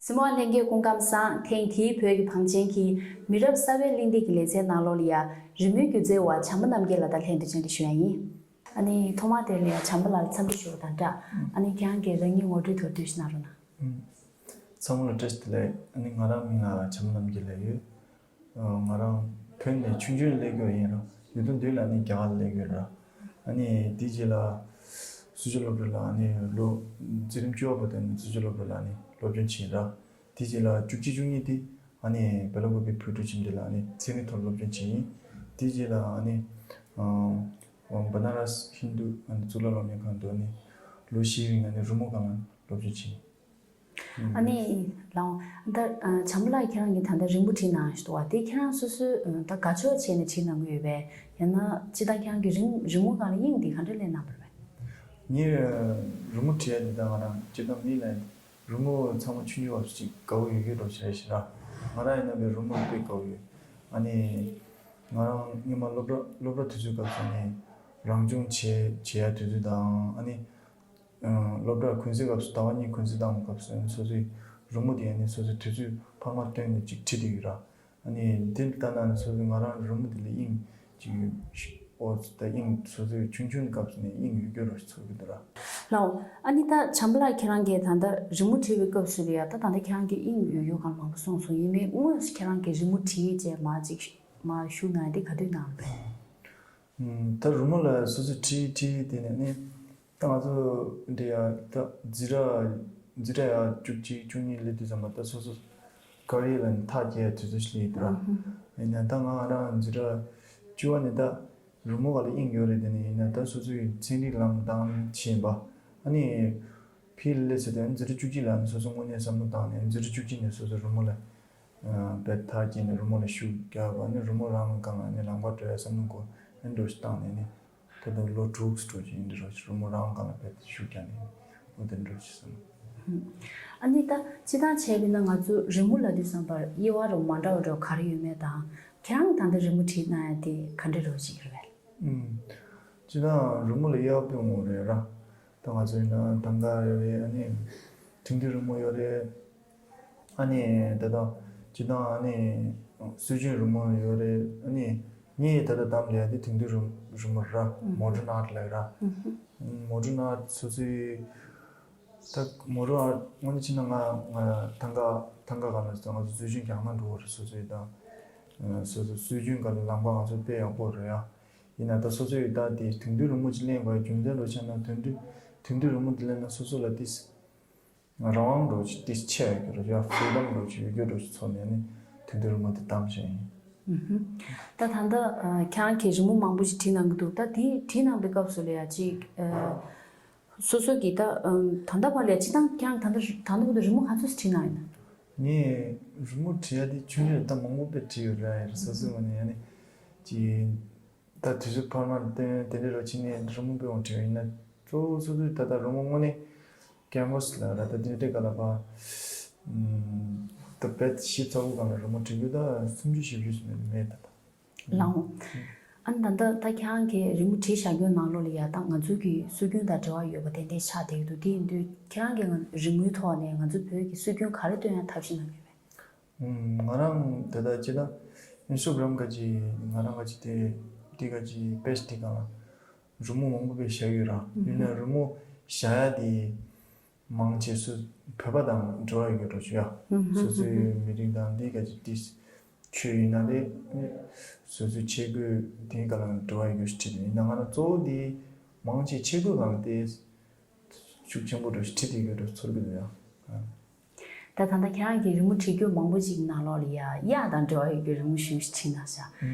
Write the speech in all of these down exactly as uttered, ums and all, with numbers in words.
གཟིགས་མོ་བ་ལྷན་རྒྱས་སྐུ་ཁམས་བཟང་། ཐེངས་འདིའི་བོད་ཀྱི་བང་ཆེན་གྱི་མི་རབས་གསར་བའི་གླེང་སྟེགས་ཀྱི་ལེ་ཚན་ནང་ལོགས་ལ་ཡ། རི་མོའི་སྒྱུ་རྩལ་བ་བྱམས་པ་རྣམ་རྒྱལ་ལགས་དང་ལྷན་དུ་བཅར་འདྲི་ཞུ་ཡ་ཡིན། ཨ་ནི་ཐོག་མར་དེ་ལ་ཡ་བྱམས་པ་ལགས་ལ་འཚམས་འདྲི་ཞུ་བ་དང་སྦྲགས། ཨ་ནི་ཁྱེད་རང་གིས་རང་ཉིད་ངོ་སྤྲོད་ཐོག་བསྡུས་ཤིག་གནང་རོགས་གནང་། ཚང་མ་ལ་བཀྲ་ཤིས་བདེ་ལེགས། ཨ་ནི་ང་རང་མིང་ལ་བྱམས་པ་རྣམ་རྒྱལ་ལབ་ཡོད། ང་རང་བོད་ནས་ཆུང་ཆུང་སླེབས་ཡོད་ཡིན་ར། ཡུལ་དུ་འདུས་ལ་ནི་རྒྱ་གར་སླེབས་ཡོད་ར། ཨ་ནི་དེ་རྗེས་ལ་སུ་ཇོ་སློབ་གྲྭ་ལ་ཨ་ནི་ལོ་འཛིན་རིམ་བཅུ་པ་བར་དུ་ནི་སུ་ཇོ་སློབ་གྲྭ་ལ་ནི་སློབ་སྦྱོང་བྱས་ར། དེ་རྗེས་ལ་བཅུ་གཅིག་བཅུ་གཉིས་དེ་ཨ་ནི་སྦེལ་ཀོབ་ཀྱི་བོད་ཕྲུག་ཁྱིམ་སྡེ་ལ་ཨ་ནི་ཚན་རིག་ཐོག་སློབ་སྦྱོང་བྱས་ཡིན། དེ་རྗེས་ལ་ཨ་ནི་བ་ན་ར་སི་ཧིན་དུ་ཨ་ནི་གཙུག་ལག་སློབ་གཉེར་ཁང་དུ་ཨ་ནི་ལོ་བཞིའི་རིང་ཨ་ནི་རི་མོ་སྒང་ལ་སློབ་སྦྱོང་བྱས་ཡིན། ཨ་ནི་ལགས་འོང་། ད་བྱམས་པ་ལགས་ཁྱེད་རང་གིས་ད་ལྟ་རི་མོ་བྲིས་གནང་ཞིག་འདུག་བ། དེ་ཁྱེད་རང་སོ་སོའི་ད་དགའ་ཕྱོགས་བྱས་ནས་བྲིས་གནང་གི་ཡོད་པས། ཡང་ན་སྤྱིར་བཏང་ཁྱེད་རང་གིས་རི་རི་མོ་སྒང་ལ་དབྱིངས་དེ་ག་འདྲ་སླེབས་གནང་བ་རེད་པས། ངས་རི་མོ་བྲིས་ཡ་དེ་ད་ང་རང་སྤྱིར་བཏང་མི་ལ་རི་མོ་ཚང་མ་ཆུང་ཆུང་བ་ཅིག་དགའ་བོ་ཡོད་ཡོད་འགྲོ་བྱས་ཤི་ར། ང་རང་ཡིན་ན་བའི་རི་མོ་དཔེ་དགའ་བོ་ཡོད། ཨ་ནི་ང་རང་སྔོན་མ་སློབ་གྲྭ་སློབ་གྲྭ་དུས་ཚོད་སྐབས་སུ་ནས་རང་སྦྱོང་བྱས་བྱས་ཡ་དུས་ཚོད་དང་ཨ་ནི། སློབ་གྲྭ་གུང་སེང་སྐབས་སུ་ཟླ་བ་གཉིས་གུང་སེང་བཏང་བའི་སྐབས་སུ་སོ་སོའི་རི་མོ་དེ་ནི་སོ་སོའི་དུས་ཚོད་འཕར་མ་བཏོན་ནས་ཅིག་བྲིས་བསྡད་ཡོད་ར། ཨ་ནི་འདི་ལྟ་ན་ནི་སོ་སོའི་ང་རང་རི་མོ་དེ་ལ་དབྱིངས་ཅིག་ཨོ་ད་དབྱིངས་སོ་སོའི་ཆུང་ཆུང་སྐབས་སུ་ནས་དབྱིངས་ཡོད་རྒྱུ་ར་ཚོར་གི་འདུག་ར། ལགས་འོང་། ཨ་ནི་ད་བྱམས་པ་ལགས་ཁྱེད་རང་གིས་ད་ལྟ་རི་མོ་བྲིས་པའི་སྐབས་སུ་ལ་ཡ་ད་ད་ལྟ་ཁྱེད་རང་གིས་དབྱིངས་ཡོད་ཡོད་གང་མང་པོ་གསུངས་སོང་། ཡིན་མིན་དངོས་སུ་ཁྱེད་རང་གིས་རི་མོ་བྲིས་རྗེས་མ་ཅིག་མ་ཞུགས་གནང་ཡ་དེ་ག་དུས་གནང་རེད་པས། ད་རི་མོ་ལ་སོ་སོ་བྲིས་བྲིས་དེ་ནས་ནི། ད་ང་ཚོ་འདི་ཡ་ད་འཛིན་གྲྭ་འཛིན་གྲྭ་ཡ་བཅུ་གཅིག་བཅུ་གཉིས་སླེབས་དུས་ཙམ་པ་ད་སོ་སོ་ཀ་རི་ལ་ནི་ཐག་བཅད་ཡ་དུས་ཚོད་ཞིག་སླེབས་ཡོད་ར། ཡིན་ན་ད་ང་རང་འཛིན་གྲྭ་བཅུ་པ་ནས་ད་རི་མོ་ག་ལ་དབྱིངས་ཡོད་རེད། དེ་ནས་ཡིན་ན་ད་སོ་སོའི་ཚན་རིག་ལམ་དང་བྱས་པ་ཨ་ནི་ཕི་ལ་སླེབས་ཚེ་ད་འཛིན་གྲྭ་བཅུ་གཅིག་ལ་ནི་སོ་སོ་དངོས་གནས་བསམ་བློ་བཏང་ནས་འཛིན་གྲྭ་བཅུ་གཅིག་ནས་སོ་སོ་རི་མོ་ལ། དཔེ་མཐའ་སྐྱེལ་ནས་རི་མོ་ལ་ཤུགས་རྒྱག་པ་ནི་རི་མོ་རང་སྒང་ལ་ནི་ལམ་ཁ་འགྲོ་ཡ་བསམ་བློ་འགོ་ཨེ་འགྲོ་ཞིག་བཏང་ནས་ནི་ད་ལྟ་ལོ་དྲུག་ཙམ་འགྲོ་ཞིག་ཡིན་འདྲ་རོ་ཞིག་རི་མོ་རང་སྒང་ལ་དཔེ་ཤུགས་རྒྱག་ནས་འོ་དེ་འགྲོ་ཞིག་བསམ། ཨ་ནི་ད་སྤྱི་བཏང་བྱས་པས་ན་ང་ཚོ་རི་མོ་ལབ་དུས་ཙམ་པར་དབྱེ་བ་རུ་མ་འདྲ་བ་འདྲ་ག་རེ་ཡོད་མེད་དང་། ཁྱེད་རང་ད་ལྟ་རི་མོ་བྲིས་གནང་ཡ་དེ་ག་འདྲ་འདྲ་བོ་ཅིག་རེད་པས། སྤྱི་བཏང་རི་མོ་ལ་དབྱེ་བ་དཔེ་མང་པོ་རེད་ར། ད་ང་ཚོ་ཡིན་ན་ཐང་ག་ཡོད་རེད། ཨ་ནི་དེང་དུས་རི་མོ་ཡོད་རེད། ཨ་ནི་ད་ལྟ་སྤྱིར་བཏང་ཨ་ནི་སྲོལ་རྒྱུན་རི་མོ་ཡོད་རེད། ཨ་ནི་ངས་ད་ལྟ་བདམས་ལ་ཡ་དེ་དེང་དུས་རི་རི་མོ་ར། མོ་ཌན་ཨར་ཊི་ལབ་ར། མོ་ཌན་ཨར་ཊི་སོ་སོའི་ད་མོ་ཌན་ཨར་ཊི་དངོས་གནས་བྱས་ན་ང་ང་ཐང་ག་ཐང་ག་ག་ལ་ང་ཚོ་སྲོལ་རྒྱུན་རྒྱག་ན་འགྲོ་བ་རེད། སོ་སོའི་ད་སོ་སོ་སྲོལ་རྒྱུན་ག་ལ་ལམ་ཁ་ང་ཚོ་དཔེ་ཡག་པོ་རེད་ཡ། ཡིན་ན་ད་སོ་སོའི་ད་དེ་དེང་དུས་རི་མོ་ཅིག་ལེན་དགོས་རྒྱུ་མཚན་འགྲོ་ཆ་ན་དེང་དུས་དེང་དུས་རི་མོ་དེ་ལེན་ན་སོ་སོ་ལ་ཏིས་རང་དབང་འགྲོ་ཅིག་ཏིས་ཆེ་ཡོད་རྒྱུ་རེད་ཡ། ཧྥི་རི་ཌམ་འགྲོ་ཅིག་ཡོད་རྒྱུ་འགྲོ་ཅིག་ཚོར་ནས་ནི་དེང་དུས་རི་མོ་དེ་བདམས་བྱས་ཡིན། ད་ད་ལྟ་ཁྱེད་རང་གིས་རི་མོ་མང་པོ་ཞིག་བྲིས་གནང་གི་འདུག་ད་དེ་བྲིས་གནང་པའི་སྐབས་སུ་ལ་ཡ་ཅིག་སོ་སོ་གིས་ད་ད་ལྟ་བར་ལ་ཡ་སྤྱིར་བཏང་ཁྱེད་རང་ད་ལྟ་ད་ལྟ་བར་དུ་རི་མོ་ག་ཚོད་ཅིག་བྲིས་གནང་ཡིན་ན། ངས་རི་མོ་བྲིས་ཡ་དེ་ཆུང་ཆུང་ད་མང་པོ་དཔེ་བྲིས་ཡོད་རེད་ཡ། སོ་སོའི་ངོས་ནས་ཡ་ནི་ཅིག་ད་དུས་ཚོད་འཕར་མ་བཏོན་དེ་འདྲའི་རོ་ཕྱི་ནས་རི་མོ་དཔེ་འོང་བྲིས་ཡོད་ཡིན་ན་གཙོ་བོ་སོ་སོའི་ད་ལྟ་རི་མོ་དངོས་གནས་ཀན་བྷ་སི་ལ་ར་ད་དེ་འདྲའི་ག་ལ་བ་ད་བེད་ཞིབ་ཚ་བོ་གང་ལ་རི་མོ་བྲིས་རྒྱུ་ད་སུམ་ཅུ་བཞི་བཅུ་ཙམ་མེད་ད་ད། ལགས་འོང་། ཨ་ནི་ད་ལྟ་ད་ཁྱེད་རང་གིས་རི་མོ་བྲིས་བཞག་རྒྱུའི་ནང་ལོགས་ལ་ཡ་ད་ང་ཚོ་གི་སྲོལ་རྒྱུན་དང་འབྲེལ་བ་ཡོད་པ་དེ་འདྲའི་ཆགས་བསྡད་ཀྱི་འདུག་དེ་ཡིན་དུས་ཁྱེད་རང་གིས་ང་རི་མོའི་ཐོག་ནས་ང་ཚོ་བོད་ཀྱི་སྲོལ་རྒྱུན་ག་རེ་སྟོན་ཡ་ཐབས་ཤེས་གནང་གི་ཡོད་པས། ང་རང་ད་ལྟ་སྤྱིར་ན་ཨིན་སི་ཊ་གྷ་རམ་ག་ཅིག་ང་རང་ག་ཅིག་དེ་དེ་ག་ཅིག་པེ་ཇི་དེ་ག་ལ་རི་མོ་མང་པོ་དཔེ་བཞག་ཡོད་ར། ཡིན་ན་རི་མོ་བཞག་ཡ་དེ་མང་ཆེ་སུ་བོད་པ་དང་འབྲེལ་བ་ཡོད་གི་འགྲོ་ཆུ་ཡ། སོ་སོའི་མི་རིགས་དང་དེ་ག་ཅིག་དེ་ཆོས་ཡིན་ན་ལས་སོ་སོའི་ཆས་གོས་དེ་ག་ལ་འབྲེལ་བ་ཡོད་གི་ཞིག་བྲིས་ཡིན་ན་ང་རང་གཙོ་བོ་དེ་མང་ཆེ་ཆས་གོས་གང་དེ། ཤུགས་ཆེན་པོ་འགྲོ་ཞིག་ཁྲིད་དེ་ཡོད་འགྲོ་ཚོར་གི་འདུག་ཡ། ད་ད་ལྟ་ཁྱེད་རང་གིས་རི་མོ་བྲིས་རྒྱུ་མང་པོ་ཅིག་ནང་ལོགས་ལ་ཡ་གཡག་དང་འབྲེལ་བ་ཡོད་རྒྱུ་རི་མོ་ཞིག་བྲིས་གནང་ཤག་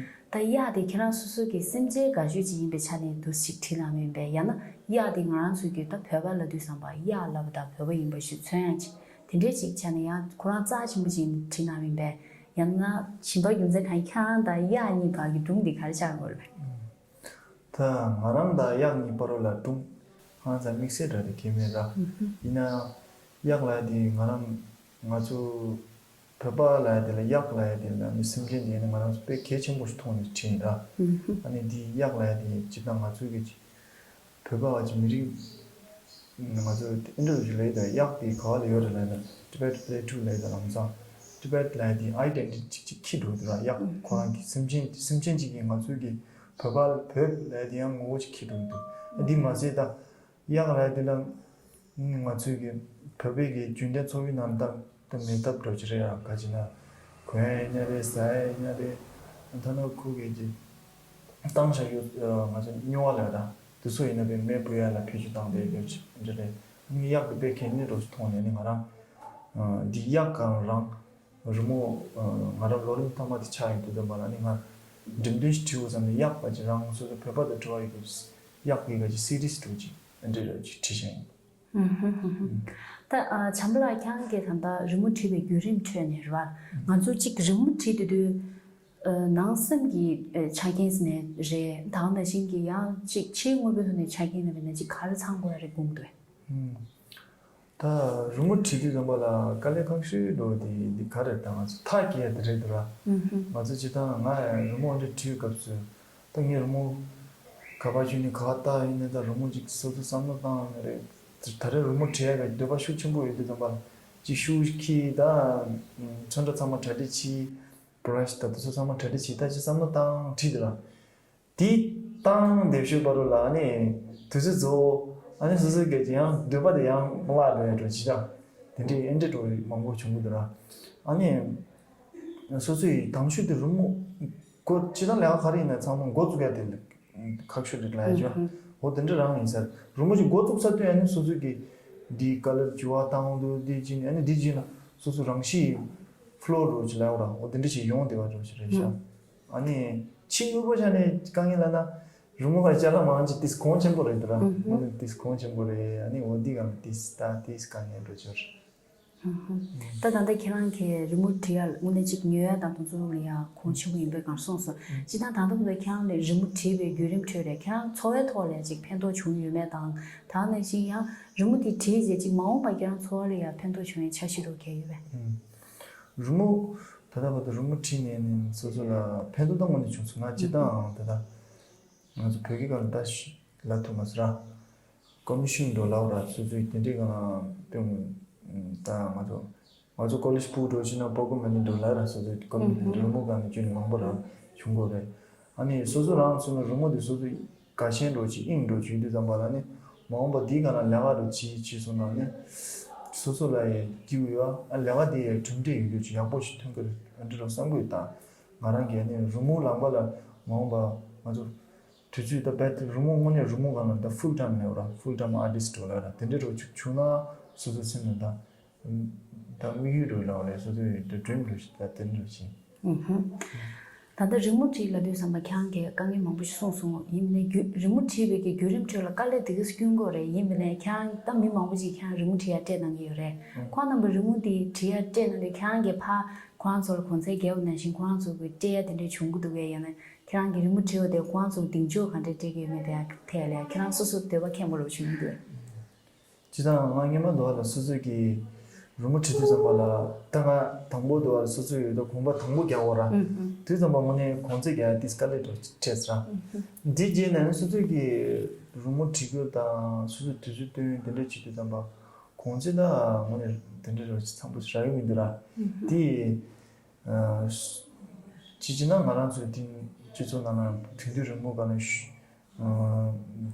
ད་གཡག་དེ་ཁྱེད་རང་སོ་སོ་གི་སེམས་ཅན་དགའ་ཤོས་ཅིག་ཡིན་པའི་ཆ་ནས་འདུག་ཞིག་བྲིས་གནང་མིན་པས། ཡང་ན་གཡག་དེ་ང་རང་ཚོ་གི་ད་བོད་པ་ལབ་དུས་ཙམ་པ་གཡག་ལབ་པ་དང་བོད་པ་ཡིན་པ་ཞིག་མཚོན་ཡ་ཅིག་དེ་འདྲས་ཅིག་ཆ་ནས་ཡང་ཁོ་རང་རྩ་ཆེན་པོ་ཅིག་བྲིས་གནང་མིན་པས། ཡང་ན་བྱིན་པ་རྒྱུ་མཚན་གང་ཡིན། ཁྱེད་རང་དང་གཡག་གཉིས་བར་གྱི་སྒྲུང་འདི་ག་རེ་ཆགས་ཡོད་རེད། ད་ང་རང་དང་གཡག་གཉིས་བར་ལ་སྒྲུང་ཧང་སང་དམིགས་བསལ་འདྲ་དེ་གལ་མེད་ར། ཡིན་ན་གཡག་ལ་དེ་ང་རང་ང་ཚོ་བོད་པ་ལ་དེ་ལ་གཡག་ལ་དེ་ལ་མི་སེམས་ཅན་དེ་ནི་ང་རང་ཚོ་དཔེ་གལ་ཆེན་པོ་ཞིག་མཐོང་ནས་བྲིས་ཡིན་ར། ཨ་ནི་དེ་གཡག་ལ་དེ་ཇི་ལྟར་ང་ཚོའི་གི་བོད་པ་བ་ཅིག་མི་རིགས་ ང་ཚོ་ཨིན་ཌི་ལབ་ཅིག་ལབ་ཡོད་དེ། གཡག་དེ་ག་བ་ལ་ཡོད་རེད་ལབ་ན། Tibet Play Two ལབ་ཡོད་དེ། ལམ་སང་Tibet ལབ་དེ་ཨའི་ཌེན་ཊི་ཊི་ཅིག་ཅིག་འཁྱེར་འགྲོ་གི་འདུག་ར། གཡག་ཁོ་རང་གི་སེམས་ཅན་སེམས་ཅན་ཅིག་གིས་ང་ཚོའི་གི་བོད་པ་བོད་ལབ་དེ་ཡང་ངོ་བོ་ཅིག་འཁྱེར་འགྲོ་གི་འདུག་འདི་མ་ཟད་ད་གཡག་ལབ་དེ་ལ་ང་ཚོའི་གི་བོད་པའི་གི་རྒྱུན་ལྡན་འཚོ་བའི་ནང་ད་ད་མེད་ཐབས་འདྲ་ཅིག་རེད་ཡ། ག་ཅི་ན་གོན་ཡ་ཡིན་ན་རེད། ཟ་ཡ་ཡིན་ན་རེད། ད་ནི་ཁོ་གི་ཅིག་བཏང་བཞག་ཡོད། ང་ཚོ་སྨྱོ་བ་ལ་དང་དེ་ཚོ་ཡིན་ན་བས་མེ་འབུད་ཡ་ལ་བེད་སྤྱོད་བཏང་བསྡད་ཡོད་ཅིག་འདྲ་རེད། ཨ་ནི་གཡག་གི་དཔེ་གལ་གནད་འདྲ་ཞིག་མཐོང་ནས་ནི་ང་རང་འདི་གཡག་གང་རང་རི་མོ་ང་རང་ལོ་རིམ་མཐའ་མ་དེ་ཆགས་ཡོང་དུས་ཙམ་པ་ལ་ནི་ང་འགྲེམས་སྟོན་ཞིག་བྲིས་དགོས་བསམ་ནས། གཡག་ག་ཅིག་རང་སོ་སོ་བོད་པ་དང་འབྲེལ་བ་ཡོད་དུས་གཡག་གི་ག་ཅིག་སི་རི་སི་འདྲ་ཅིག་འདྲ་རེ་ཅིག་བྲིས་བཞག་ཡིན། ད་བྱམས་པ་ལགས་ཁྱེད་རང་གིས་ད་ལྟ་རི་མོ་བྲིས་པའི་བརྒྱུད་རིམ་ཁྲོད་ནས་རེད་བ། ང་ཚོ་གཅིག་རི་མོ་བྲིས་དུས་དུས། ནང་སེམས་ཀྱི་ཆ་རྐྱེན་ནས་རེད། ད་ག་ནང་བཞིན་གྱི་ཡང་གཅིག་ཕྱིའི་དངོས་པོའི་ཐོག་ནས་ཆ་རྐྱེན་ནས་མིན་ན་གཅིག་ག་རེ་ཚང་དགོས་ཡ་རེད་དགོངས་འདུག་ད་རི་མོ་བྲིས་དུས་ཙམ་པ་ལ་དཀའ་ལས་ཁག་ཤོས་འགྲོ་དེ་འདི་ག་རེ་ད་ང་ཚོ་ཐག་བཅད་ཡ་དེ་རེད་འདུག་ར། ང་ཚོ་སྤྱིར་བཏང་ང་རི་མོ་འདི་བྲིས་སྐབས་སུ་ད་ངས་རི་མོ་ག་པར་བྱུང་ནས་ག་པར་བལྟས་ཡིན་ནའི་ད་རི་མོ་ཅིག་སོ་སོ་བསམ་བློ་བཏང་ཡོད་རེད། ད་རེས་རི་མོ་བྲིས་ཡ་གི་འདོད་པ་ཤུགས་ཆེན་པོ་ཡོད་དུས་ཙམ་པ་ལ་ཅིག་ཤུགས་ཁྱི་ད་ཚོན་ཁྲ་ཚང་མ་གྲ་སྒྲིག་བྱས། བྷ་ར་ཤི་ད་དེ་ཚོ་ཚང་མ་གྲ་སྒྲིག་བྱས། ད་ཅིག་བསམ་བློ་བཏང་བྲིས་དེ་ལ། དེ་བཏང་བསྡད་ཤོད་བར་དུ་ལ་ཨ་ནི་དུས་ཚོད་རྫོགས། ཨ་ནི་སོ་སོའི་སྐད་ཀྱི་ཡང་འདོད་པ་དེ་ཡང་བརླག་འགྲོ་ཡ་འགྲོ་ཅི་ད། དེ་འདྲའི་ཨེ་འདྲ་འགྲོ་མང་པོ་བྱུང་གི་འདུག་ར། ཨ་ནི་སོ་སོའི་དང་ཤོས་དེ་རི་མོ་འགོ་ཅི་ད་ལས་ཀ་ག་རེ་ཡིན་ན་ཚང་མ་འགོ་བཙུགས་ཡ་དེ་ཁག་ཤོས་རེད་ལབ་ཡ་ཅི། འོ་དེ་འདྲ་རང་ཡིན་ས། རི་མོ་ཅིག་འགོ་བཙུགས་ཚར་དུས་ཨ་ནི་སོ་སོའི་གི་འདི་ཀ་ལར་བྱུ་བ་བཏང་འདུག་འདི་བྱས་ནས་ཨ་ནི་འདི་བྱས་ན་སོ་སོ་རང་གཤིས་ཕོ་ལོ་འགྲོ་ཅི་ལབ་ར། འོ་དེ་འདྲ་ཞིག་ཡོང་བསྡད་པ་འགྲོ་ཞིག་རེད་ཤག་ཨ་ནི་ཕྱི་དངོས་པོ་ཆ་ནས་དཀའ་ངལ་ལབ་ན་རི་མོ་ལ་ཅ་ལག་མང་ཅིག་ཏིས་གོང་ཆེན་པོ་རེད་འདུག་ར། འོ་ནི་ཏིས་གོང་ཆེན་པོ་རེད། ཨ་ནི་འོ་འདི་ག་ལ་ཏིས་ད་ཏིས་དཀའ་ངལ་འགྲོ་ཅོར། ད་ད་ལྟ་ཁྱེད་རང་གིས་རི་མོ་བྲིས་ཡ་དངོས་གནས་ཅིག་ཉོ་ཡ་དང་དེ་ཚོ་ལ་ཡ་གོང་ཆེན་པོ་ཡིན་པའི་སྒང་གསུངས་སོང་། སྤྱིར་བཏང་ད་ལྟ་བར་དུ་ཁྱེད་རང་ལ་རི་མོ་བྲིས་པའི་བརྒྱུད་རིམ་ཁྲོད་ལ་ཁྱེད་རང་འཚོ་བའི་ཐོག་ལ་ཅིག་ཕན་ཐོགས་བྱུང་ཡོད་མེད་དང་། ད་ག་ནང་བཞིན་ཡང་རི་མོ་དེ་བྲིས་རྗེས་ཅིག་མ་འོངས་པར་ཁྱེད་རང་འཚོ་བ་ལ་ཡ་ཕན་ཐོགས་བྱུང་ཡའི་འཆར་གཞི་རོ་གལ་ཡོད་པས། རི་མོ་ད་ལྟ་བར་དུ་རི་མོ་བྲིས་ནས་ནི་སོ་སོ་ལ་ཕན་ཐོགས་ད་དངོས་གནས་བྱུང་སོང་། ང་སྤྱིར་བཏང་ད་ལྟ་ང་ཚོ་བོད་སྐད་སྒང་ལ་ད་ལབ་ཐུབ་མ་སོང་ར། ཀོ་མི་ཤོན་འགྲོ་ལབ་ར། སོ་སོའི་དེ་འདྲའི་སྒང་ལ་དཔེ་ད་ང་ཚོ་ང་ཚོ་ཀོ་ལེཇ་སྤུག་འགྲོ་ཕྱིན་ན་པོ་ཀོ་མ་ནི་འགྲོ་ལབ་ར། སོ་སོའི་ཀོ་མི་ལ་འགྲོ་མོ་སྒང་ནས་བྱུང་ནས་མང་པོ་ར་བྱུང་གོ་རེད། ཨ་ནི་སོ་སོ་རང་ཚོ་ནི་རི་མོ་དེ་སོ་སོ་དགའ་ཞེན་འགྲོ་ཅིག་དབྱིངས་འགྲོ་ཅིག་ཡོད་དུས་ཙམ་པ་ལ་ནི་མ་འོངས་པ་དེའི་སྒང་ལ་ལས་ཀ་འགྲོ་ཅིག་བྱས་སོང་ན་ནི་སོ་སོ་ལ་ཡང་སྐྱིད་པོ་ཡོད། ཨ་ལས་ཀ་དེ་ཡང་གྲུབ་འབྲས་ཡོད་རྒྱུ་ཅིག་ཡག་པོ་ཞིག་ཐོན་གི་རེད། ཨ་འདྲ་རོ་བསམ་གི་ཡོད། ད་ང་རང་གིས་ནི་རི་མོ་ལག་པ་ལ་མ་འོངས་པ་ང་ཚོ་དུས་ཚོད་ད་རྦད་དེ་རི་མོ་དངོས་གནས་རི་མོ་སྒང་ལ་ད་ཕུལ་ཊའིམ་ལབ་ར། ཕུལ་ཊའིམ་ཨར་ཊིསི་འགྲོ་ལབ་ར། དེ་འདྲ་རོ་ཅིག་བྱུང་ན་སོ་སོ་སེམས་ནང་ད་ད་དམིགས་ཡུལ་རོ་ལབ་རེད། སོ་སོའི་ད་ཌི་རིམ་རོ་ཞིག་ད་དེ་འདྲ་རོ་ཞིག་ད་ལྟ་རི་མོ་བྲིས་ལབ་དུས་ཙམ་པ་ཁྱེད་རང་གིས་དཀའ་ངལ་མང་པོ་ཞིག་གསུངས་སོང་། ཡིན་ནའི་རྒྱུ་རི་མོ་བྲིས་པའི་གི་བརྒྱུད་རིམ་ཁྲོད་ལ་དཀའ་ལས་དེ་གས་སྐྱོན་གྱི་རེད། ཡིན་པ་ནས་ཁྱེད་རང་ད་མི་མང་པོ་ཞིག་ཁྱེད་རང་རི་མོ་བྲིས་ཡ་སྤྲད་གནང་གི་ཡོད་རེད། ཁོང་རྣམ་པ་རི་མོ་དེ་བྲིས་ཡ་སྤྲད་གནང་དུས་ཁྱེད་རང་གིས་ཕར་ཁོ་རང་ཚོ་ལ་གོང་ཚད་རྒྱབ་པ་ནང་བཞིན་ཁོ་རང་ཚོ་གི་སྤྲད་ཡ་དེ་འདྲ་བྱུང་གི་འདུག་གས། ཡང་ན་ཁྱེད་རང་གིས་རི་མོ་བྲིས་པ་དེ་ཁོ་རང་ཚོ་གདེང་འཇོག་ག་འདྲ་སྤྲད་ཀྱི་ཡོད་མེད་དེ་ཡང་ཐད་ལ་ཡང་ཁྱེད་རང་སོ་སོ་འདོད་པ་ཁེངས་པོ་རུ་བྱུང་གི་འདུག་སྤྱིར་བཏང་ང་སྔོན་མ་འདུག་བ་ལ་སོ་སོ་གི་རི་མོ་བྲིས་དུས་ཙམ་པ་ལ་ད་ང་དང་པོ་འདུག་བ་ལ་སོ་སོ་ཡོད་དོ་གོམ་པ་དང་པོ་རྒྱག་འོ་ར། དུས་ཙམ་པ་དངོས་གནས་གོང་ཚད་རྒྱག་ཡ་ཏིས་དཀའ་ལས་འགྲོ་འཕྲད་ས་ར། འདི་རྗེས་ནས་སོ་སོ་གི་རི་མོ་བྲིས་རྒྱུ་དང་སོ་སོ་དུས་ཚོད་བཏོན་དེ་འདྲ་བྱེད་དུས་ཙམ་པ་གོང་ཚད་ད་དངོས་གནས་དེ་འདྲ་ར་ཅིག་འཚམ་པོ་ཞིག་རག་གི་མི་འདུག་ར། དེ་ཅི་ཅི་ན་ང་རང་ཚོའི་དེ་སྤྱི་ཚོགས་ནང་ལ་དེང་དུས་རི་མོ་ག་ལ་ཞུ།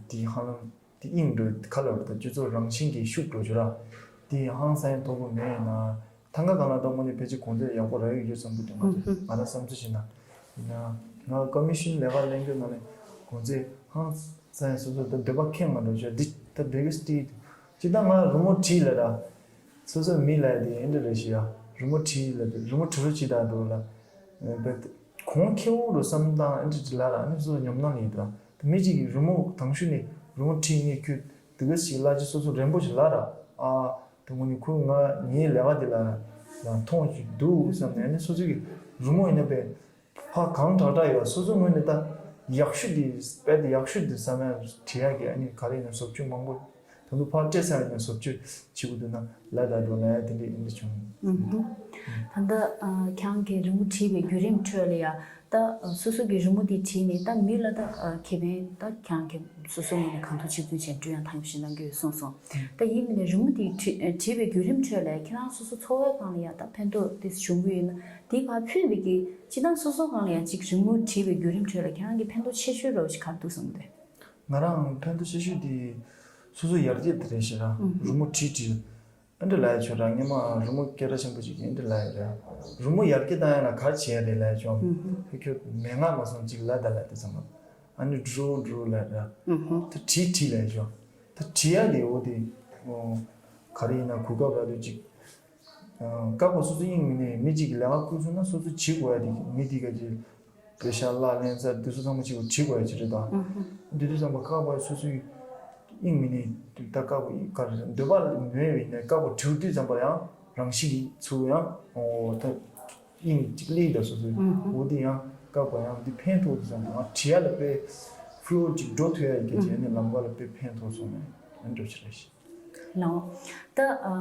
དེའི་ཧང་དེ་དབྱིངས་འགྲོ་ཁ་ལ་བར་དུ་སྤྱི་ཚོགས་རང་བཞིན་གྱིས་ཤུགས་འགྲོ་རྒྱུ་ར། དེ་ཧང་སང་མཐོ་པོ་མེད་ན་ཐང་ག་གང་ལ་གཏོང་མ་ནི་ཕལ་ཆེར་གོང་ཚད་ཡག་པོ་རག་ཡོད་རྒྱུ་བསམ་གྱི་འདུག་ང་ཚོ་ང་རང་བསམ་ཚུལ་བྱས་ན། ཡིན་ན་ང་ཀོ་མི་ཤོན་ལས་ཀ་ལེན་རྒྱུ་ནང་ནས་གོང་ཚད་ཧང་སང་སོ་སོ་ད་འདོད་པ་ཁེངས་མ་འགྲོ་རྒྱུ་འདི་ད་བེ་གི་སི་ཊི་ཅི་ད་ང་རི་མོ་བྲིས་ལ་ར། སོ་སོའི་མི་ལ་དེ་ཨེ་འདྲ་རེ་ཞིག་ཡ། རི་མོ་བྲིས་ལ་དེ་རི་མོ་བྲིས་རོགས་བྱེད་ད་འགྲོ་ལ། བེད་གོང་ཁེ་བོ་རུ་བསམ་སྟངས་ཨེ་འདྲ་ཅིག་ལ་ར་ཨ་ནི་སོ་སོ་ཉམས་སྣང་ཡིན་ད། དེ་མི་གཅིག་གིས་རི་མོ་དང་ཤུལ་ནས་རི་མོ་བྲིས་ངས་ཁྱོད་དེ་ག་ཞིག་ལ་ཅི་སོ་སོ་རན་པོ་ཞིག་ལ་ར། ཨ་དེ་ངོ་ནས་ཁོས་ང་ངའི་ལས་ཀ་དེ་ལ་ལ་མཐོང་ཞིག་འདུག་བསམ་ནས་ཨ་ནི་སོ་སོ་གིས་རི་མོ་ཡིན་ན་བེད། ཕ་གང་དྲག་དྲག་ཡོད་སོ་སོ་ངོས་ནས་ད་ཡག་ཤོས་དེ་དཔེ་དེ་ཡག་ཤོས་དེ་བསམ་ཡ་བྲིས་ཡ་གི་ཨ་ནི་ག་རེ་ཡིན་ན་བཟོ་བཅོས་མང་པོ་ད་དུང་ཕར་སྤྲད་ས་ཡིན་ན་བཟོ་བཅོས་བྱེད་དགོས་འདུག་ན་ལ་ད་འགྲོ་ལ་ཡ་དེ་འདྲས་ཡིན་འདྲ་བྱུང་། ད་ལྟ་ཁྱེད་རང་གི་རི་མོ་བྲིས་པའི་བརྒྱུད་རིམ་ཁྲོད་ལ་ཡ་ ད་སོ་སོ་གི་རི་མོ་དེ་བྲིས་ནས་ད་མི་ལ་ད་ཁེ་ཕན་ད་ཁྱེད་རང་གི་སོ་སོའི་ངོས་ནས་གང་ཐུབ་ཅི་ཐུབ་བྱས་འགྲོ་ཡང་ཐང་ཞིག་གནང་གི་ཡོད་གསུངས་སོང་། ད་ཡིན་མིན་ནས་རི་མོ་དེ་བྲིས་བྲིས་པའི་བརྒྱུད་རིམ་ཁྲོད་ལ་ཁྱེད་རང་སོ་སོ་འཚོ་བའི་སྒང་ལ་ཡང་ད་ཕན་ཐོགས་དེ་བྱུང་གི་ཡོད་ན། དེ་ག་ཕུད་པའི་གི་སྤྱི་བཏང་སོ་སོ་སྒང་ལ་ཡང་ཅིག་རི་མོ་བྲིས་པའི་བརྒྱུད་རིམ་ཁྲོད་ལ་ཁྱེད་རང་གི་ཕན་ཐོགས་ཆེ་ཤོས་ར་བ་ཞིག་ག་རེ་འདུག་བསམ་གི་འདུག་ང་རང་ཕན་ཐོགས་ཆེ་ཤོས་དེ་སོ་སོ་ཡར་རྒྱས་དེ་རེད་ཤག་ར། རི་མོ་བྲིས་བྲིས། ཨ་འདྲ་ལབ་ཡ་ཆོག་ར། སྔོན་མ་རི་མོ་སྐད་གྲགས་ཆེན་པོ་ཅིག་ཨ་འདྲ་ལབ་ཡ་རེད། རི་མོ་ཡར་རྒྱས་བཏང་ཡ་ལ་ག་རེ་བྱེད་ཡ་རེད་ལབ་ཡ་ཆོག་ཕ་གི་མན་ངག་མ་སོང་ཅིག་ལབ་ད་ལབ་དེ་ཚང་མ། ཨ་ནི་འགྲོ་འགྲོ་ལབ་ར། ད་བྲིས་བྲིས་ལབ་ཡ་ཆོག་ད་བྲིས་ཡ་ལས་འོ་དེ། ག་རེ་ཡིན་ན་གོ་སྐབས་རག་དུས་ཅིག་སྐབས་སོ་སོ་དབྱིངས་མི་ནས་མི་གཅིག་གི་ལས་ཀ་བསྐུར་སོང་ན་སོ་སོ་བྱེད་དགོས་ཡ་དེ་མི་དེ་ག་ཅིག་པེ་ཤ་ལག་ལེན་ས་དེ་ཚོ་ཚང་མ་གཅིག་པུ་བྲིས་དགོས་ཡ་ཅིག་རེད་ད། དེ་དུས་ཙམ་པ་སྐབས་སོ་སོའི་དབྱིངས་མི་ནས་ད་སྐབས་ག་རེ་འདོད་པ་མེད་པ་ཡིན་ན་སྐབས་བྲིས་དུས་ཙམ་པ་ཡང་རང་བཞིན་གྱིས་ཚུར་ཡང་ད་དབྱིངས་གཅིག་སླེབས་ད་སོ་སོའི་འོ་དེ་ཡང་སྐབས་ཡང་འདི་ཕན་ཐོགས་དུས་ཙམ་པ་ང་བྲིས་ཡ་ལ་དཔེ་ཕ་ལོ་ཅིག་འགྲོ་ཐུབ་ཡ་ཡི་གེ་བྱས་ནས་ལམ་ཁ་ལ་དཔེ་ཕན་ཐོགས་སོང་ནས་ཨ་འགྲོ་ཕྱིར་རེད་ཤག་ལའོ། ད་ཨ་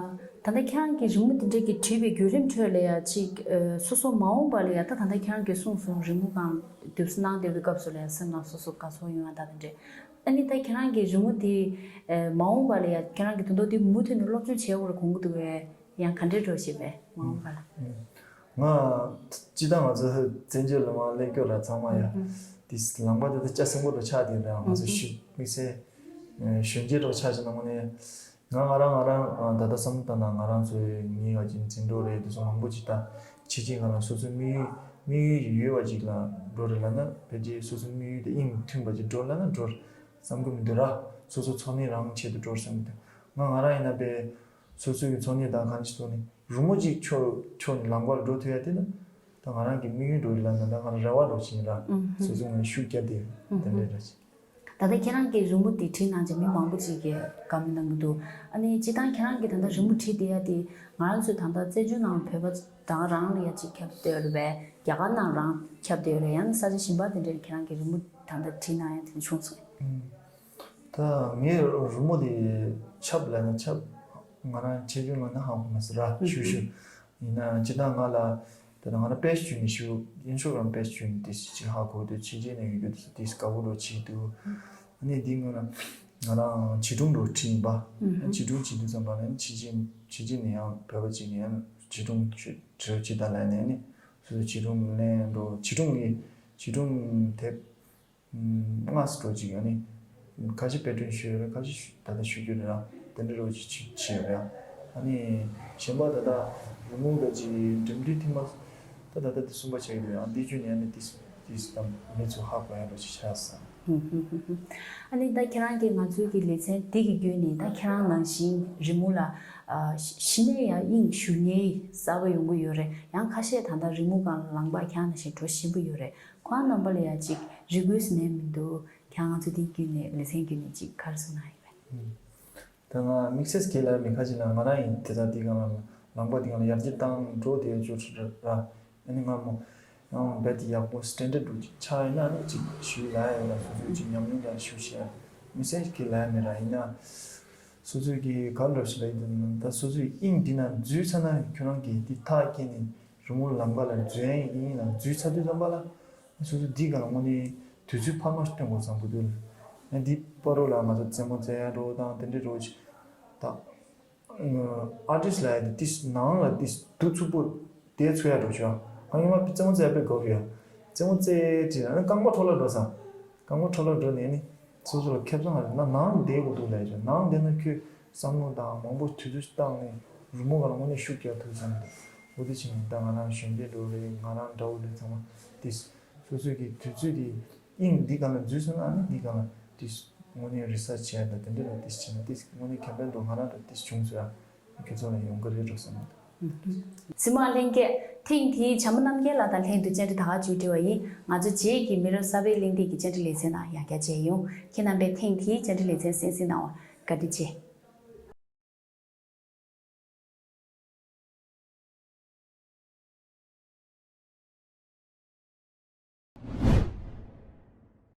ད་ལྟ་ཁྱེད་རང་གིས་རི་མོ་དེ་འདྲ་གི་བྲིས་པའི་བརྒྱུད་རིམ་ཁྲོད་ལ་ཡ་ཅིག་ཨ་སོ་སོ་མ་འོངས་པ་ལ་ཡ་ད་ད་ལྟ་ཁྱེད་རང་གིས་གསུངས་སོང་། རི་མོ་སྒང་དུས་སུ་གནང་བསྡད་པའི་སྐབས་སུ་ལ་ཡ་སེམས་ནང་སོ་སོ་དགའ་ཚོར་ཡོང་ཡ་ད་དེ་འདྲས། ཨ་ནི་ད་ཁྱེད་རང་གིས་རི་མོ་དེ་ཨ་མ་འོངས་པ་ལ་ཡ་ཁྱེད་རང་གིས་དོན་དག་དེ་མུ་མཐུད་ནས་སློབ་སྦྱོང་བྱེད་དགོས་རེད་དགོངས་ཀྱི་འདུག་གས། ཡང་ག་འདྲས་འགྲོ་ཞེས་པས་མ་འོངས་པ་ལ། ང་སྤྱི་བཏང་ང་ཚོ་བཙན་བྱོལ་ལ་མར་སླེབས་སྐྱོ་ར་ཚང་མ་ཡ། དེ་ལམ་ཁ་དེ་ད་ལྕགས་སྲིན་པོ་འདྲ་ཆགས་བསྡད་ར། ང་ཚོ་ཤི་དམིགས་བསལ་གཞོན་སྐྱེས་འདྲ་ཆགས་ཀྱི་ནང་ནས། ང་ང་རང་ང་རང་ད་ལྟ་བསམ་བློ་བཏང་ན་ང་རང་ཚོའི་ངའི་ཡ་ཅིག་འཛིན་གྲོགས་རེད། དེ་ཚོ་མང་པོ་ཅིག་ད་ཕྱི་རྒྱལ་ཁག་ལ་སོ་སོའི་དམིགས་ཡུལ་དམིགས་ཡུལ་ཡོད་པ་ཅིག་ལ་འགྲོ་རེད་ལབ་ན་ཕལ་ཆེར་སོ་སོའི་དམིགས་ཡུལ་དེ་དབྱིངས་མཐུན་པ་ཅིག་འགྲོ་ལབ་ན་འགྲོ་བསམ་གྱི་མི་འདུག་ར། སོ་སོ་འཚོ་གནས་རང་ཆེད་དུ་འགྲོ་བསམ་གྱི་འདུག་ང་ང་རང་ཡིན་ན་པས་སོ་སོའི་འཚོ་གནས་དང་གང་ཅི་ཐོག་ནས་རི་མོ་གཅིག་ཕྱོགས་ཕྱོགས་ནས་ལམ་ཁར་འགྲོ་ཐུབ་ཡ་དེ་ནི་ད་ང་རང་གི་དམིགས་ཡུལ་འགྲོ་ཡི་ལབ་ན་ད་ང་རང་རེ་བ་འགྲོ་བཞིན་ར། སོ་སོའི་ངོས་ནས་ཤུགས་བརྒྱབ་དེ་དེ་འདྲ་ར་ཅིག་ད་ལྟ་ཁྱེད་རང་གིས་རི་མོ་དེ་བྲིས་གནང་རྗེས་མི་མང་པོ་ཅིག་གིས་དགའ་མོས་གནང་གི་འདུག་ཨ་ནི་སྤྱིར་བཏང་ཁྱེད་རང་གིས་ད་ལྟ་རི་མོ་བྲིས་བསྡད་ཡ་དེ་ང་རང་ཚོས་ད་ལྟ་བཙན་བྱོལ་ནང་བོད་པ་དང་རང་ལ་ཡ་ཅིག་ཁྱབ་བསྡད་ཡོད་རེད་པས། རྒྱ་གར་ནང་རང་ཁྱབ་བསྡད་ཡོད་རེད། ཡང་ན་ས་ཆ་གཞན་པ་དེ་འདྲར་ཁྱེད་རང་གིས་རི་མོ་ད་ལྟ་བྲིས་གནང་ཡ་དེ་འདྲ་བྱུང་སོང་། ད་ངའི་རི་མོ་དེ་ཁྱབ་ལབ་ན་ཁྱབ། ང་རང་ཆེ་ཆུང་ལབ་ན་ཧ་གོ་མ་སོང་ར། ཞུ་ཞུ། ཡིན་ན་སྤྱིར་བཏང་ང་ལ་ད་ལྟ་ང་རང་པེ་ཇི་བརྒྱུད་ནས་ཞུ་ཡིན་ཤོག་རང་པེ་ཇི་བརྒྱུད་ནས་དེ་ཅི་ཧ་གོ་འདུག་ཕྱི་རྒྱལ་ནས་ཡོད་རྒྱུ་དེ་དེ་དགའ་པོ་འགྲོ་བྱེད་འདུག་ཨ་ནི་འདི་སྔོན་ལ་ང་རང་བྱིས་སྒྲུང་འགྲོ་བྲིས་ཡིན་པ། བྱིས་སྒྲུང་བྱེད་དུས་ཙམ་པ་ལ་ཕྱི་རྒྱལ་ཕྱི་རྒྱལ་ནས་ཡང་བོད་པ་ཅིག་ནས་ཡང་བྱིས་སྒྲུང་བྲི་བྱེད་ད་ལ་ནས་ནི་སོ་སོ་བྱིས་སྒྲུང་ལེན་འགྲོ་བྱིས་སྒྲུང་གི་བྱིས་སྒྲུང་དེབ་ལྔ་ཙམ་འགྲོ་ཅིག་ཨ་ནི་ཁ་ཤས་དཔེ་སྐྲུན་ཞུས་ཡོད་རེད། ཁ་ཤས་ད་ལྟ་ཞུ་རྒྱུ་རེད་ར། དེ་འདྲ་རོ་ཅིག་ཅིག་བྱས་ཡོད་རེད། ཨ་ནི་གཞན་པ་ད་ལྟ་རི་མོ་འདྲ་ཅིག་འགྲིམ་འགྲུལ་ཐེངས་མ་ད་ད་ལྟ་དེ་གསུམ་པ་བྱས་ཡོད་རེད། ཨ་འདི་བརྒྱུད་ནས་ཨ་ནི་དེ་དེ་ཙམ་མི་ཚོ་ཧ་གོ་ཡ་འདྲ་ཅིག་ཆགས་སོང་། ཨ་ནི་ད་ཁྱེད་རང་གིས་ང་ཚོའི་གི་ལེ་ཚན་འདི་གི་བརྒྱུད་ནས་ད་ཁྱེད་རང་ནང་བཞིན་རི་མོ་ལ་ཨ་གཞི་ནས་ཡང་དབྱིངས་ཞུགས་མཁན་གསར་པ་ཡོང་གི་ཡོད་རེད། ཡང་ཁ་ཤས་ད་ལྟ་རི་མོ་སྒང་ལ་ལངས་པ་ཁྱེད་རང་ནང་བཞིན་འགྲོ་བཞིན་པ་ཡོད་རེད། ཁོང་རྣམ་པ་ལ་ཡ་ཅིག་རེ་སྐུལ་ཟེར་ནས་མི་འདུག་ཁྱེད་རང་ཚོ་དེའི་བརྒྱུད་ནས་ལེ་ཚན་བརྒྱུད་ནས་ཅིག་ག་རེ་གསུང་གནང་ཡོད་པས། ད་ང་དམིགས་བསལ་གྱི་ལ་མི་ཁ་ཅིག་ལ་ང་རང་ཡིན་དེ་དག་དེ་གང་ལ་ལངས་པ་དེ་གང་ལ་ཡར་རྒྱས་བཏང་འགྲོ་དེ་བཅུག་ཚུལ་ར། ཨ་ནི་ང་མོ་ཡང་རྦད་དེ་ཡག་པོ་སི་ཊེན་ཌར་ཌི་འདྲ་ཅིག་ཆགས་ཡོད་ན་ཨ་ནི་ཅིག་ཞུ་ལ་ཡོད་ལ་སོ་སོའི་ཅིག་ཉམས་མྱོང་དང་ཞུ་ཤེས་དམིགས་བསལ་གྱི་ལ་མི་ར་ཡིན་ན། སོ་སོའི་གི་ག་ལོ་ཞིག་ལ་ཡིན་ད་སོ་སོའི་དབྱིངས་འདི་ན་འཛུལ་ཚར་ན་ཁྱོད་རང་གིས་འདི་ཐག་བཅད་ནས་རི་མོ་ལམ་ཁ་ལ་འཛུལ་ཡ་ཡིན་ལ་འཛུལ་ཚར་དུས་ཙམ་པ་ལ། སོ་སོ་འདི་ག་ལ་དངོས་གནས་དུས་ཚོད་འཕར་མ་སྟོན་དགོས་བསམ་གི་འདུག་ཨ་འདི་བར་དུ་ལ་ང་ཚོ་རྩེད་མོ་རྩེ་ཡ་འགྲོ་དང་དེ་འདྲའི་འགྲོ་ཅིག་ད། ཨར་ཊིསི་ལ་ཡ་དེ་ནང་ལ་དེ་འདུག་ཚུགས་པོ་དེ་ཚུགས་ཡ་འགྲོ་ཆོག་ང་ཡིན་མ་རྩེད་མོ་རྩེ་ཡ་དཔེ་དགའ་གི་ཡ། རྩེད་མོ་རྩེ་དེ་ན་རྐང་པ་འཕྲོ་བརླག་འགྲོ་སང་། རྐང་པ་འཕྲོ་བརླག་འགྲོ་ནས་ནི་སོ་སོ་ལ་ཁེ་བཟང་རེད་ན་ནང་བསྡད་དགོས་འདུག་ལས་ཆོག་ནང་བསྡད་ན་ཁྱོད་བསམ་བློ་དང་མང་པོ་དུས་ཚོད་བཏང་ནས་རི་མོ་ག་ལ་དངོས་གནས་ཤུགས་རྒྱག་ཐུབ་བསམ་འདུག་འོ་དེ་བྱས་ནས་ད་ང་རང་གཞོན་སྐྱེས་འགྲོ་རེད། ང་རང་འདྲ་བོ་རེད། ཚང་མ་དེ་སོ་སོ་གི་དུས་ཚོད་དེ་དབྱིངས་འདི་ག་ལ་འཛུལ་སོང་ན་ཨ་ནི་འདི་ག་ལ་དེ་དངོས་གནས་རི་སར་ཆི་བྱས་ཡ་ད་དེ་འདྲ་ལ་དེ་བྱས་ན་དེ་དངོས་གནས་ཁེ་ཕན་འགྲོ་ང་རང་འདྲ་དེ་བྱུང་སོང་ཡ། ཁྱེད་ཚོ་ལ་ཡོང་གི་རེད་འགྲོ་བསམ་གྱི་འདུག་གཟིགས་མོ་བ་ལྷན་རྒྱས། ཐེངས་འདིའི་བྱམས་པ་རྣམ་རྒྱལ་ལགས་དང་ལྷན་དུ་བཅར་འདྲི་ད་ག་མཇུག་སྒྲིལ་བ་ཡིན། ང་ཚོ་རྗེས་ཀྱི་མི་རབས་གསར་པའི་གླེང་སྟེགས་ཀྱི་བཅར་འདྲི་ལེ་ཚན་ནང་ཡང་བསྐྱར་མཇལ་ཡོང་། ཁྱེད་རྣམ་པས་ཐེངས་འདིའི་བཅར་འདྲི་ལེ་ཚན་གསན་གཟིགས་གནང་བར་བཀའ་དྲིན་ཆེ།